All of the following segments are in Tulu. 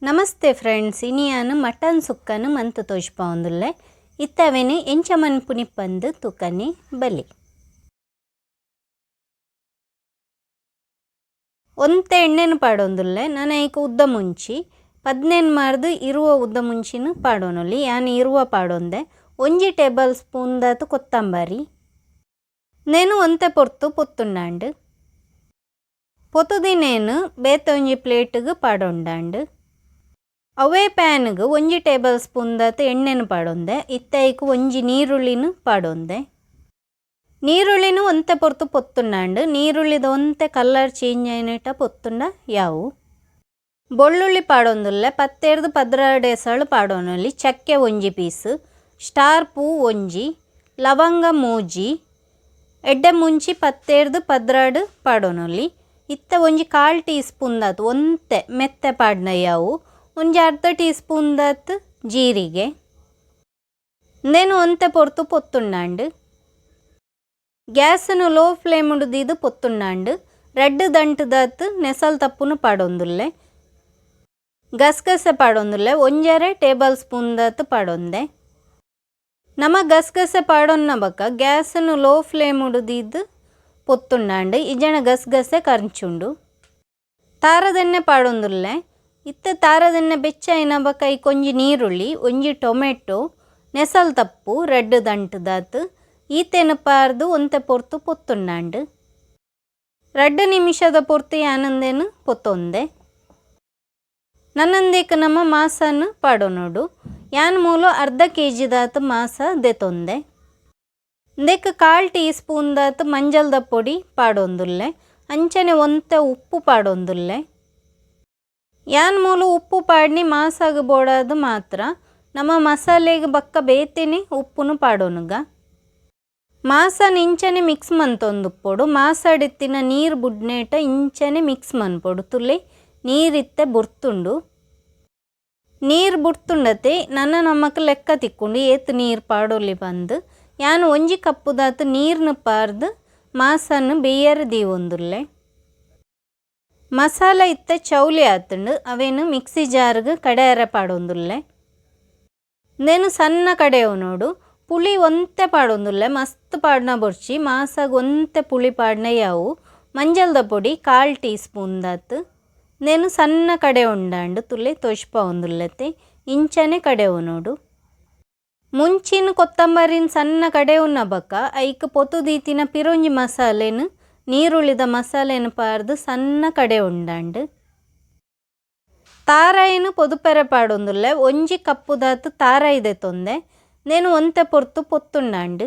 ನಮಸ್ತೆ ಫ್ರೆಂಡ್ಸ್, ಇನಿಯಾನು ಮಟನ್ ಸುಕ್ಕನು ಮಂತು ತೋಜ್ಪಾವೊಂದುಲ್ಲೆ. ಇತ್ತವೆನು ಎಂಚ ಮನ್ಪುನಿ ಪಂದ್ ತುಕನೆ ಬಲಿ. ಒಂತೆ ಎಣ್ಣೆನು ಪಾಡೊಂದುಲ್ಲೆ. ನನ ಐಕ್ ಉದ್ದ ಮುಂಚಿ 15 ಮಾರ್ದು ಇರುವ ಉದ್ದ ಮುಂಚಿನ ಪಾಡೊನೊಲಿ. ಯಾನ್ ಇರುವ ಪಾಡೊಂದೆ. 1 ಟೇಬಲ್ ಸ್ಪೂನ್ ದಾತ್ ಕೊತ್ತಂಬರಿ. ನೇನು ಒಂತೆ ಪೊರ್ತು ಪೊತ್ತುಂಡಾಂಡ್. ಪೊತುದಿನೇನು ಬೇತೆ ಒಂಜಿ ಪ್ಲೇಟ್ಗ್ ಪಾಡೊಂಡಾಂಡ್. ಅವೇ ಪ್ಯಾನ್ಗ್ 1 ಟೇಬಲ್ ಸ್ಪೂನ್ ದಾತ್ ಎಣ್ಣೆನು ಪಾಡೊಂದೆ. ಇತ್ತೆ ಐಕ್ ಒಂಜಿ ನೀರುಳ್ಳಿನು ಪಾಡೊಂದೆ. ನೀರುಳ್ಳಿನು ಒಂತೆ ಪೊರ್ತು ಪೊತ್ತುಂಡಾಂಡ್. ನೀರುಳ್ಳಿದ ಒಂತೆ ಕಲರ್ ಚೇಂಜ್ ಆಯಿನಟ ಪೊತ್ತುಂಡ ಯಾವು. ಬೊಳ್ಳುಳ್ಳಿ ಪಾಡೊಂದುಲ್ಲೆ. 10 12 ಎಸಳು ಪಾಡೊನೊಲಿ. ಚಕ್ಕೆ ಒಂಜಿ ಪೀಸ್, ಸ್ಟಾರ್ ಪೂ ಒಂಜಿ, ಲವಂಗ ಮೂಜಿ, ಎಡ್ಡೆ ಮುಂಚಿ 10 12 ಪಾಡೊನೊಲಿ. ಇತ್ತೆ ಒಂಜಿ 1/4 ಟೀ ಸ್ಪೂನ್ ದಾತ್ ಒಂತೆ ಮೆತ್ತೆ ಪಾಡ್ನ ಯಾವು. ಒಂಜಿ ಅರ್ಧ ಟೀ ಸ್ಪೂನ್ ದಾತ್ ಜೀರಿಗೆ. ಇಂದೇನು ಒಂತೆ ಪೊರ್ತು ಪೊತ್ತುಂಡಾಂಡ್. ಗ್ಯಾಸನ್ನು ಲೋ ಫ್ಲೇಮ್ ದೀದು ಪೊತ್ತುಂಡಾಂಡ್. ರಡ್ಡ್ ದಂಟು ದಾತ್ ನೆಸಲ್ ತಪ್ಪುನು ಪಾಡೊಂದುಲ್ಲೆ. ಗಸಗಸೆ ಪಾಡೊಂದುಲ್ಲೆ. 1.5 ಟೇಬಲ್ ಸ್ಪೂನ್ ದಾತ್ ಪಾಡೊಂದೆ. ನಮ ಗಸಗಸೆ ಪಾಡೊನ್ನ ಬೊಕ್ಕ ಗ್ಯಾಸನ್ನು ಲೋ ಫ್ಲೇಮ್ ದೀದು ಪೊತ್ತುಂಡಾಂಡ್. ಇಜ್ಜಂಡ ಗಸಗಸೆ ಕರ್ಂಚುಂಡು. ತಾರದೆಣ್ಣೆ ಪಾಡೊಂದುಲ್ಲೆ. ಇತ್ತೆ ತಾರದೆಣ್ಣೆ ಬೆಚ್ಚ ಆಯಿನ ಬೊಕ್ಕ ಐಕ್ ಒಂಜಿ ನೀರುಳ್ಳಿ, ಒಂಜಿ ಟೊಮೆಟೊ, ನೆಸಲ್ ತಪ್ಪು ರಡ್ಡ್ ದಂಟು ದಾತ್ ಈತೆನು ಪಾರ್ದು ಒಂತೆ ಪೊರ್ತು ಪೊತ್ತುಂಡಾಂಡ್. 2 ನಿಮಿಷದ ಪೊರ್ತು ಯಾನಂದೇನು ಪೊತ್ತೊಂದೆ. ನನ್ನಂದೇಕ ನಮ್ಮ ಮಾಸನು ಪಾಡೊನೊಡು. ಯಾನ್ ಮೂಲು ಅರ್ಧ ಕೆ ಜಿ ದಾತ್ ಮಾಸ ದೆತೊಂದೆ. ಇಂದೆಕ್ 1/4 ಟೀ ಸ್ಪೂನ್ ದಾತ್ ಮಂಜಲ್ದ ಪೊಡಿ ಪಾಡೊಂದುಲ್ಲೆ. ಅಂಚನೆ ಒಂತೆ ಉಪ್ಪು ಪಾಡೊಂದುಲ್ಲೆ. ಯಾನ್ ಮೂಲು ಉಪ್ಪು ಪಾಡ್ನಿ ಮಾಸಾಗ ಬೋಡಾದ್ ಮಾತ್ರ. ನಮ್ಮ ಮಸಾಲೆಗ್ ಬೊಕ್ಕ ಬೇತೆನೆ ಉಪ್ಪುನು ಪಾಡೊನುಗ. ಮಾಸನ್ ಇಂಚನೆ ಮಿಕ್ಸ್ ಮಂತೊಂದುಪ್ಪೊಡು. ಮಾಸಡಿತ್ತಿನ ನೀರು ಬುಡ್ನೇಟ ಇಂಚನೆ ಮಿಕ್ಸ್ ಮನ್ಪೊಡು. ತುಲೆ ನೀರಿತ್ತೆ ಬುರ್ತುಂಡು. ನೀರು ಬುಡ್ತುಂಡತೆ ನನ ನಮಕ್ ಲೆಕ್ಕ ತಿಕ್ಕುಂಡು ಏತ್ ನೀರು ಪಾಡೊಲಿ ಪಂದ್. ಯಾನ್ ಒಂಜಿ ಕಪ್ಪುದಾತ್ ನೀರ್ನು ಪಾರ್ದು ಮಾಸನ್ ಬೇಯರೆ ದೀವೊಂದುಲ್ಲೆ. ಮಸಾಲೆ ಇತ್ತೆ ಚೌಲಿ ಆತುಂಡು. ಅವೇನು ಮಿಕ್ಸಿ ಜಾರ್ಗ್ ಕಡೆಯರೆ ಪಾಡೊಂದುಲ್ಲೆ. ಇಂದೇನು ಸಣ್ಣ ಕಡೆಯವು ನೋಡು. ಪುಳಿ ಒಂತೆ ಪಾಡೊಂದುಲ್ಲೆ, ಮಸ್ತ್ ಪಾಡ್ನ ಬೊರ್ಚಿ. ಮಾಸಾಗ್ ಒಂತೆ ಪುಳಿ ಪಾಡ್ನ ಯಾವು. ಮಂಜಲ್ದ ಪೊಡಿ 1/4 ಟೀ ಸ್ಪೂನ್ ದಾತ್. ಇಂದೇನು ಸಣ್ಣ ಕಡೆ ಉಂಡಾಂಡ್. ತುಲೆ ತೋಜ್ಪಾವೊಂದುಲ್ಲೆತೆ ಇಂಚನೆ ಕಡೆವು ನೋಡು. ಮುಂಚಿನ ಕೊತ್ತಂಬರಿನ ಸಣ್ಣ ಕಡೆವುನ ಬೊಕ್ಕ ಐಕ್ ಪೊತು ದೀತಿನ ಪಿರೊಂಜಿ ಮಸಾಲೆನು ನೀರುಳ್ಳಿದ ಮಸಾಲೆನು ಪಾರ್ದು ಸಣ್ಣ ಕಡೆ ಉಂಡಾಂಡ್. ತಾರಾಯಿನು ಪೊದುಪೆರೆ ಪಾಡೊಂದುಲ್ಲೆ. ಒಂಜಿ ಕಪ್ಪುದಾತ್ ತಾರಾಯಿ ದೆತೊಂದೆ. ನೇನು ಒಂತೆ ಪೊರ್ತು ಪೊತ್ತುಂಡಾಂಡ್.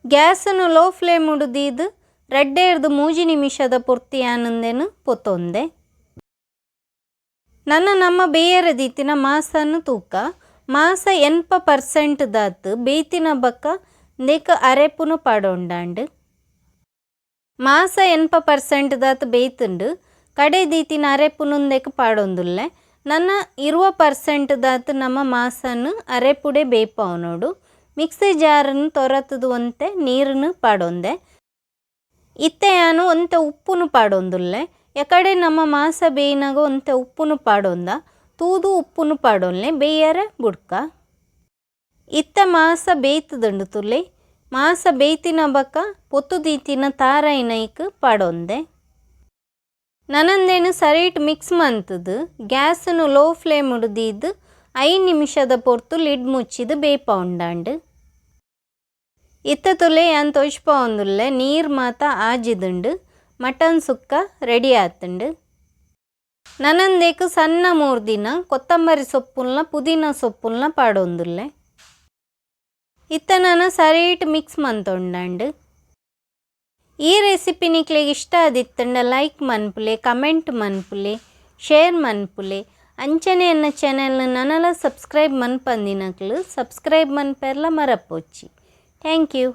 ಗ್ಯಾಸನ್ನು ಲೋ ಫ್ಲೇಮ್ ದೀದು 2 3 ನಿಮಿಷದ ಪೊರ್ತು ಯಾನಂದೇನು ಪೊತ್ತೊಂದೆ. ನನ್ನ ನಮ್ಮ ಬೇಯರೆ ದೀತಿನ ಮಾಸನ್ನು ತೂಕ. ಮಾಸ 80% ದಾತ್ ಬೇಯ್ತಿನ ಬೊಕ್ಕ ಇಂದೆಕ್ ಅರೆಪುನು ಪಾಡೊಂಡಾಂಡ್. ಮಾಸ 80% ದಾತ್ ಬೇಯ್ತುಂಡು. ಕಡೆ ದೀತಿನ ಅರೆಪುನು ಇಂದೆಕ್ ಪಾಡೊಂದುಲ್ಲೆ. ನನ್ನ 20% ದಾತ್ ನಮ್ಮ ಮಾಸನ್ನು ಅರೆಪುಡೆ ಬೇಯ್ಪಾವೊನೊಡು. ಮಿಕ್ಸಿ ಜಾರನ್ನು ತೊರತುದು ಒಂತೆ ನೀರನ್ನು ಪಾಡೊಂದೆ. ಇತ್ತೆ ಯಾನು ಒಂತೆ ಉಪ್ಪುನು ಪಾಡೊಂದುಲ್ಲೆ. ಎಕಡೆ ನಮ್ಮ ಮಾಸ ಬೇಯ್ನಾಗ ಒಂತೆ ಉಪ್ಪುನು ಪಾಡೊಂದ. ತೂದು ಉಪ್ಪುನು ಪಾಡೊನ್ಲೆ ಬೇಯರೆ ಬುಡ್ಕ. ಇತ್ತೆ ಮಾಸ ಬೇಯ್ತುದುಂಡು. ತುಲೆ ಮಾಸ ಬೇಯ್ತಿನ ಬೊಕ್ಕ ಪೊತ್ತು ದೀತಿನ ತಾರಾಯಿನ ಐಕ್ ಪಾಡೊಂದೆ. ನನಂದೇನು ಸರಿಟ್ ಮಿಕ್ಸ್ ಮಂತುದು ಗ್ಯಾಸನ್ನು ಲೋ ಫ್ಲೇಮ್ ದೀದು 5 ನಿಮಿಷದ ಪೊರ್ತು ಲಿಡ್ ಮುಚ್ಚಿದು ಬೇಯ್ಪಾವುಂಡಾಂಡ್. ಇತ್ತೆ ತುಲೆ ಯಾನ್ ತೋಜ್ಪಾವೊಂದುಲ್ಲೆ. ನೀರು ಮಾತ ಆಜಿದುಂಡು. ಮಟನ್ ಸುಕ್ಕ ರೆಡಿ ಆತುಂಡು. ನನಂದೇಕ್ ಸಣ್ಣ ಮೂರ್ದಿನ ಕೊತ್ತಂಬರಿ ಸೊಪ್ಪುಲ್ನ ಪುದೀನ ಸೊಪ್ಪುಲ್ನ ಪಾಡೊಂದುಲ್ಲೆ. ಇತ್ತೆ ನಾನು ಸರಿಟ್ ಮಿಕ್ಸ್ ಮಂತೊಂಡಾಂಡ್. ಈ ರೆಸಿಪಿ ನಿಕ್ಲೆಗ್ ಇಷ್ಟ ಆದಿತ್ತುಂಡ ಲೈಕ್ ಮನ್ಪುಲೆ, ಕಮೆಂಟ್ ಮನ್ಪುಲೆ, ಶೇರ್ ಮನ್ಪುಲೆ. ಅಂಚನೆ ಎನ್ನ ಚಾನೆಲ್ ನನಲ ಸಬ್ಸ್ಕ್ರೈಬ್ ಮನ್ಪಂದಿನಕ್ಲು ಸಬ್ಸ್ಕ್ರೈಬ್ ಮನ್ಪೆರ್ಲ ಮರಪೊಚ್ಚಿ. Thank you.